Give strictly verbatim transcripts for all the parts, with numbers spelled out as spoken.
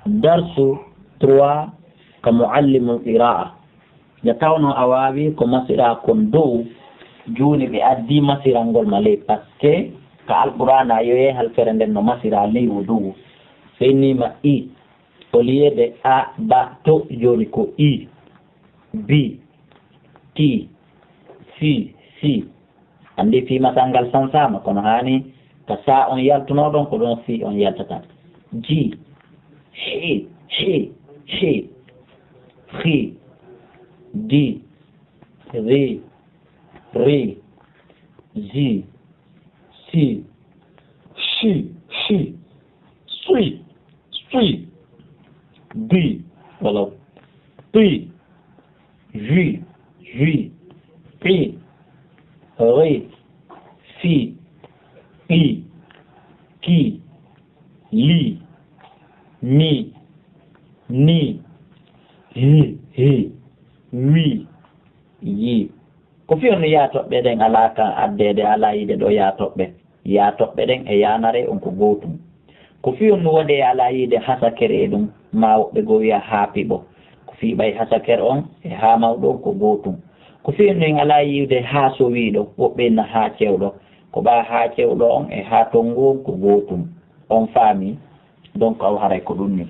Darsu trois ka muallimul qira'a. Nde tawnoo a waawii ko masiraa kon dow, jooni ɓe addii masirangol ma ley, parce que ka Alqur'aana a yi'ay halkere nden no masiraa ley wo dow. Sey nii ma i, au lieu de a, ba, to, jooni ko i, bi, ti, si, si. Anndi fii masal ngal sansaama, kono haani ka saa on yaltunoo ɗon, ko ɗon fii on yaltata. Ji, hi, hi, hi, hi, di, ri, ri, ji, si, shi, shi, sui, sui, di, wala, ti, Ju, ju, pi, ri, fi, i, ki, li, ni, ni, hi, hi, wi, yi. Ko fii honno yaa toɓɓe ɗen alaa kan addeede, alaa yiide ɗoo yaa toɓɓe? Yaa toɓɓe ɗen e yaa naree on ko gootum. Ko fii honno waɗee alaa yiide hasakere e ɗum, maa woɓɓe goo wi'a haa piɓo? Ko fii ɓay hasakere on e haa mawɗo on ko gootum. Ko fii honno en alaa yiide haa sowiiɗo, woɓɓe inna haa cewɗo? Ko ɓaa haa cewɗo on e haa tonngu on ko gootum. On faamii? Donc, awa haray ko ɗum ni.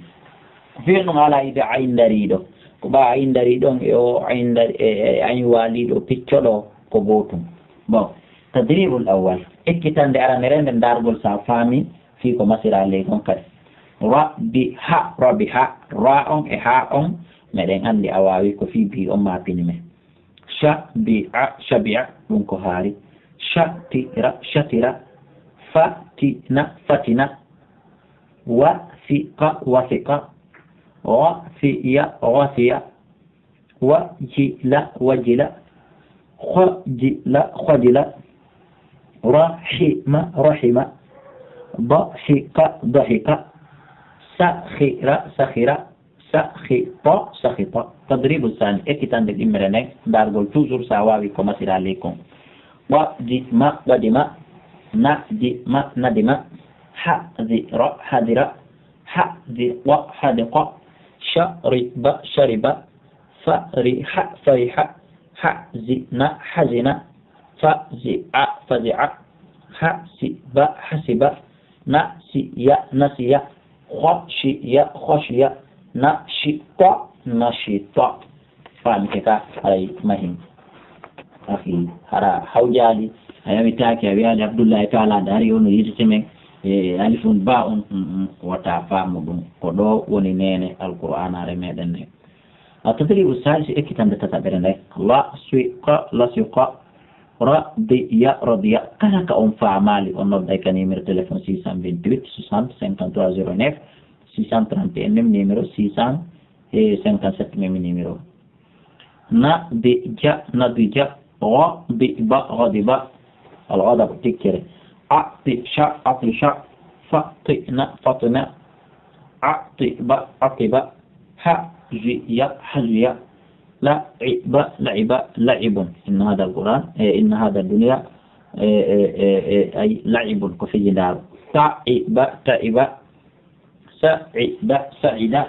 Ko fii honno alaa yiide ayn ndariiɗo? Ko ɓaa ayn ndariiɗo on e oo ayn ndari-, e, e ayn waaliiɗo picco ɗoo ko gootum. Bon, tadribul awwal. Ekkitande aranere nden ndaargol si a faamii fii ko masiraa ley kon kadi. Ra, bi, ha, ra, bi, ha. Ra on e ha on, meɗen anndi a waawii ko fii bii on maa pini men. Sha, bi, a, sha, bi, a. Ɗum ko haari. Sha, ti, ra, sha, ti, ra. Fa, ti, na, fa, ti, na. Wa, si, qa, wa, si, qa. Ra, si, ya, ra, si, ya. Wa, ji, la, wa, ji, la. Xa, ji, la, xa, ji, la. Ra, hi, ma, ra, hi, ma. Da, hi, qa, da, hi, qa. Sa, hi, ra, sa, hi, ra. Sa, hi, ta, sa, hi, ta. Tadribu sani, ekkitande ɗimmere nden, ndaargol toujours si a waawi ko masiraa ley kon. Wa, di, ma, wa, di, ma. Na, di, ma, na, di, ma. Ha, di, ra, ha, di, ra. Ha, di, wa, ha, di, qa. Sha, ri, ba, sha, ri, ba. Fa, ri, ha, fa, ri, ha. Ha, zi, na, ha, zi, na. Fa, zi, a, fa, zi, a. Ha, si, ba, ha, si, ba. Na, si, ya, na, si, ya. Xa, shi, ya, xa, shi, ya. Na, shi, ta, na, shi, ta. Faamike ka, haray mahin. Akhi, hara hawjaali, a yawitaaki, a wiyaali Abdullahi Taala Daari on no yiltiti men, e alifun ba on, mm, mm, wota faamu ɗum. Ko ɗoo woni neene Alqur'aanaare meɗen nden. A tadribu saalisi, ekkitande tataɓere nden. La, si, qa, la, si, qa. Ra, di, ya, ra, di, ya. Kala ka on faamaali, on nodday ka numéro téléphone six cent vingt-huit soixante cinquante-trois zéro neuf, six cent trente et un même numéro, six cent cinquante-sept même numéro. Na, di, ja, na, di, ja. Ra, di, ba, ra, di, ba. Al-ghadab, tikkere. A, ti, sha, a, ti, sha. Fa, ti, na, fa, ti, na. A, ti, ba, a, ti, ba. Ha, ji, ya, ha, ji, ya. La, i, ba, la, i, ba. La'ibun. Inna hadha al-Qur'an, eh, inna hadha ad-dunya, eh, eh, eh, eh, ay, la'ibun, ko fijindaaru. Ta, i, ba, ta, i, ba. Sa, i, ba, sa, i, da.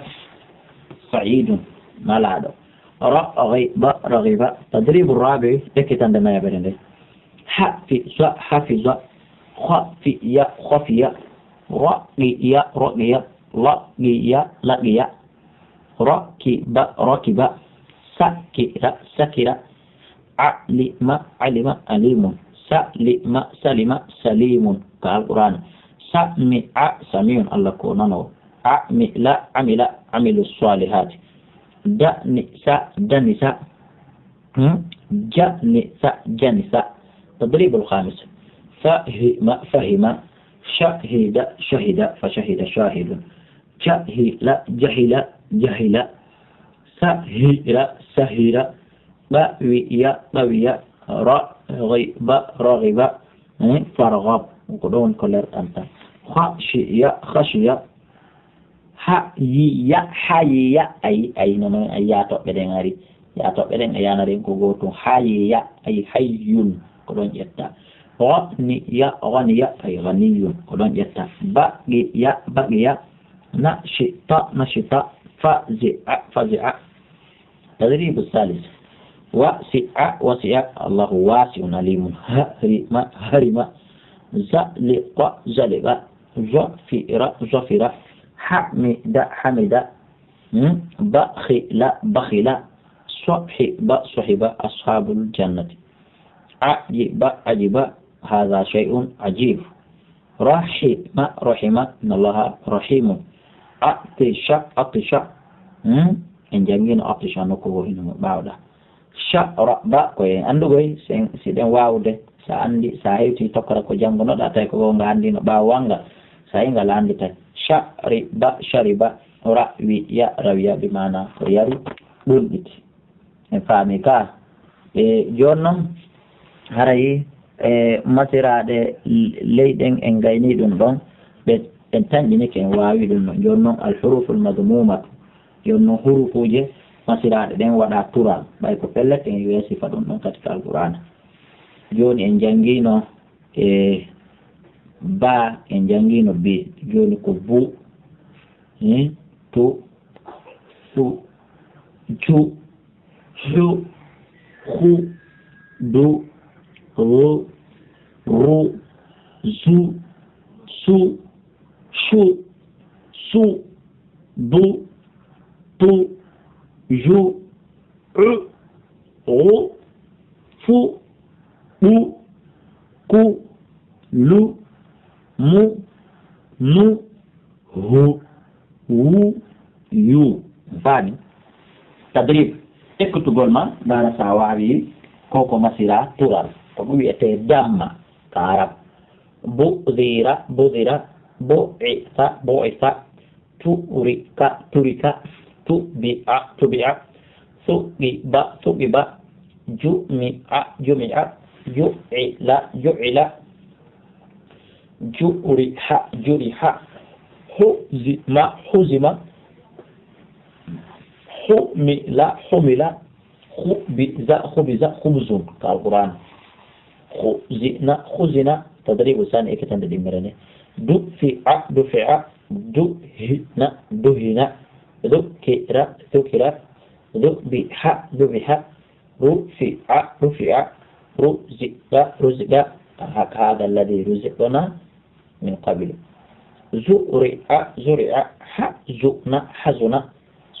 Sa'idun, malaaɗo. Ra, ri, ba, ra, ri, ba. Tadribu rabi, ekkitande nayaɓere nde. Ha, fi, sa, ha, fi, sa. Xa, fi, ya, xa, fi, ya. Ra, qi, ya, ra, qi, ya. La, qi, ya, la, qi, ya. Ra, ki, ba, ra, ki, ba. Sa, ki, ra, sa, ki, ra. A, li, ma, a, li, ma, alimun. Sa, li, ma, sa, li, ma, salimun. Ka Alqur'aana. Sa, mi, a, samiyun, Allah ko nanoowo. A, mi, la, a, mi, la, amilu salihati. Da, ni, sa, da, ni, sa. Hmm? Ja, ni, sa, ja, ni, sa. Tadribul khamis. Fa, hi, ma, fahima. Sha, hi, da, shahida, fa shahida shahidun. Ja, hi, la, jahila, jahila. Sa, hi, ra, sahira. Ɓa, wi, ya, ɓawiya. Ra, ghi, ba, raghiba. Eh, farghab. Ko ɗon ko lerɗanta. Kha, shi, ya, khashiya. Ha, yi, ya, ha, yi, ya. Ayi, ayi, non, non, ayi, ya toɓɓe ɗen ari. Ya toɓɓe ɗen e ya nari ko gootum. Ha, yi, ya, ayi, hayyun. Ko ɗon ƴetta. Gha, ni, ya, ghaniya, ayi, ghaniyun. Ko ɗon ƴetta. Ba, qi, ya, baqiya. نشط، نشط. فزع، فزع. تدريب الثالث. وسع، وسع. الله واسع عليم. هرم، هرم. زلق، زلق. ظفر، ظفر. حمد، حمد. م؟ بخل، بخل. صحب، صحب. أصحاب الجنة. عجب، عجب. هذا شيء عجيب. رحم، رحم. إن الله رحيم. عطش، عطش. Hmm? En janngiino atisha nokku goo hino mo ɓaawɗaa. Sharaba, ko en anndu koy, si en, si ɗen waawude, sa anndi, sa hewti tokkata ko janngunoɗaa, tawi ko goo nga anndi no ɓaawo wanga, sa yi ngal anndi tawi. Shariba, shariba, rawiya, rawiya, bi maana ko yari, ɗulɗiti. En faami ka. E, jooni non, haray, e, masiraaɗe ley ɗen en gaynii ɗum ɗon, ɓe, en tanƴinike, en waawi ɗum ɗon. Jooni non, al huruful madmumatu, jooni non, hurufuuje masiraaɗe ɗen waɗaa tural, ɓay ko pellet en weesifa ɗum ɗon kadi ka Alqur'aana. Jooni en janngiino, e, ba, en janngiino bi, jooni ko bu, hin, tu, su, ju, hu, hu, du, ru, ru, zu, su, shu, su, bu, tu, ju, u, ru, fu, ɓu, ku, lu, mu, nu, hu, wu, yu. Faami? Tadrib, ekkitugol ma, ndaara sa waawi ko ko masira tural. Ko ɗum wi'etee damma ka Arab. Budira, budira, bu'itha, bu'itha. Turika, turika. Tubi'a, tubi'a. Suqiba, suqiba. Jumi'a, jumi'a. Ju'ila, ju'ila. Juriha, juriha. Huzima, huzima. Humila, humila. Khubiza, khubiza, khubzun, ka Alqur'aan. Khuzina, khuzina, tadribu sani, ekkitande ɗimmere nde. Dufi'a, dufi'a, duhina, duhina. Dhukira, dhukira. Dhubiha, dhubiha. Rufi'a, rufi'a. Ruziqa, ruziqa. Hadha alladhi ruziqna min qablu. Zuri'a, zuri'a. Hazuna, hazuna.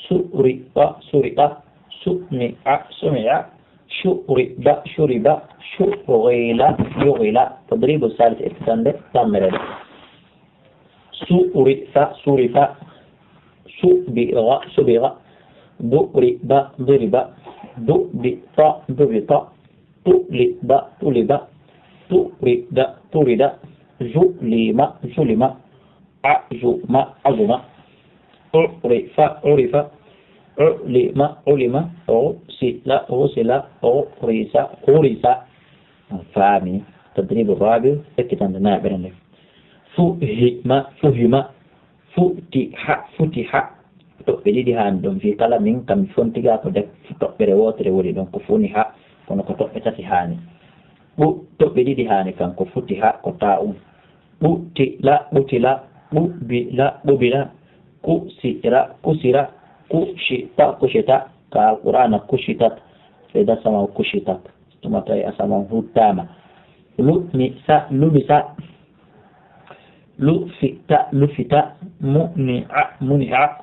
Suri'a, suri'a. Sumi'a, sumi'a. Shuriba, shuriba. Shughila, shughila. Tadribu salis, ekkitande ɗimmere nde. Surifa, surifa. Subira, subira. Duriba, duriba. Dubita, dubita. Tuliba, tuliba. Turida, turida. Zulima, zulima. Azuma, azuma. Urifa, urifa. Ulima, ulima. Usila, usila. Urisa, urisa. Faami. Tadribu rabi, ekkitande nayaɓere nde. Fuhima, fuhima. Futiha, futiha. Toɓɓe ɗiɗi haani ɗon, fii kala min kam mi fontigaa ko def, toɓɓere wootere woni ɗon, ko funiha, kono ko toɓɓe tati haani. Ɓu-, toɓɓe ɗiɗi haani kan, ko futiha, ko taa'un. Ɓutila, ɓutila. Ɓubila, ɓubila. Kusira, kusira. Kushita, kushita. Ka Alqur'aana, kushitat. Fayda sama kushitat. Tuma tawi asaman huttaama. Lumisa, lumisa. Lufita, lufita. Muni'a, muni'a.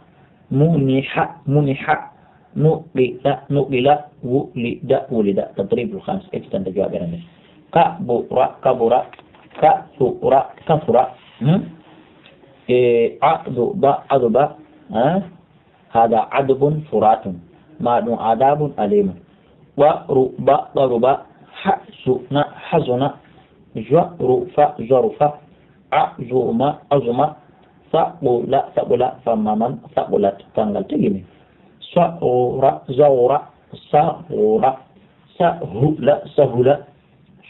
Muniha, muniha. Nuqila, nuqila. Wulida, wulida. Tadribul khams, ekkitande jowaɓere nden. Kabura, kabura. Kasura, kasura. Hmm? E, aduba, aduba. Ha? Hada adubun furatun. Ma ɗum adabun alimun. Ɓaruba, ɓaruba. Hasuna, hasuna. Zarufa, zarufa. Azuma, azuma. Saɓula, saɓula. Famma man saɓulat. Kanngal tigi ni. Saura, zaura. Sahura. Sahula, sahula.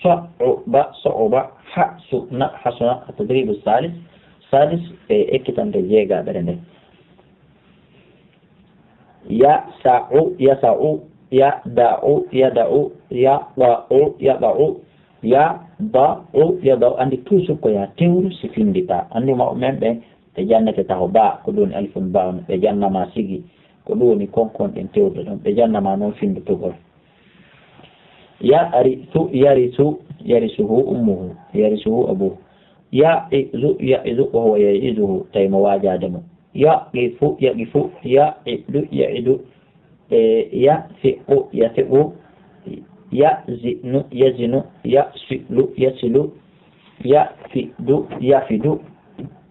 Sa'uba, sa'uba. Hasuna, hasuna. Tadribu salis. Salis, e ekkitande jeegaɓere nde. Yasa'u, yasa'u. Yada'u, yada'u. Yada'u, yada'u. Yada'u, yada'u. Anndi toujours ko ya tewru si findi ta. Anndi mawɓe men ɓen ɓe jannete taho baa, ko ɗun alifun baa on, ɓe janna ma sigi, ko ɗun woni kon kon ɗen tewde ɗon, ɓe janna ma non findotugol. Yarisu, yarisu, yarisuhu ummuhu, yarisuhu abuhu. Ya'izu, ya'izu, wa huwa ya'izuhu, tawi mo waajaade mo. Yaqifu, yaqifu, ya'idu, ya'idu. E, yafiqu, yafiqu. Yazinu, yazinu, yasilu, yasilu. Yafidu, yafidu.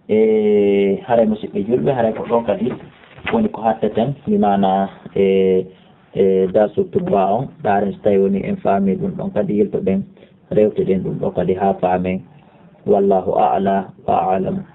E, haray musiɓɓe julɓe, haray ko ɗoo kadi woni ko hatteten, mi maana, e, e, darsu trois on, ɗaaren si tawi woni en faami ɗun ɗon kadi, yilto ɗen, rewte ɗen ɗun ɗoo kadi haa faamen. Wallahu a'la wa a'lam.